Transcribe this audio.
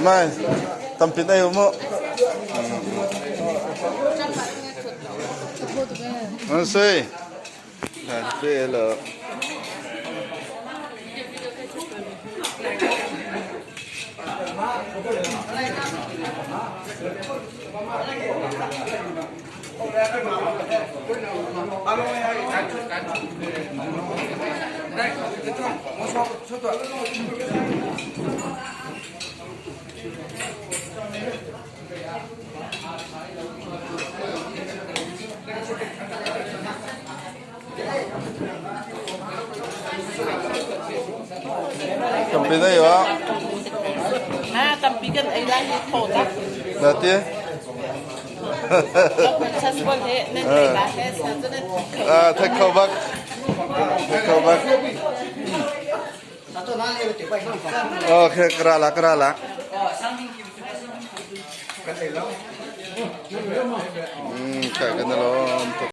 Mai tampin ei mu. An si. An si lo. Tampi na yo. Ha tampi kan ei lai hi thaw tak. Na ti? Ah, thek kho bak. Thek kho bak. Okay, kra la kra la. Kai kan lom.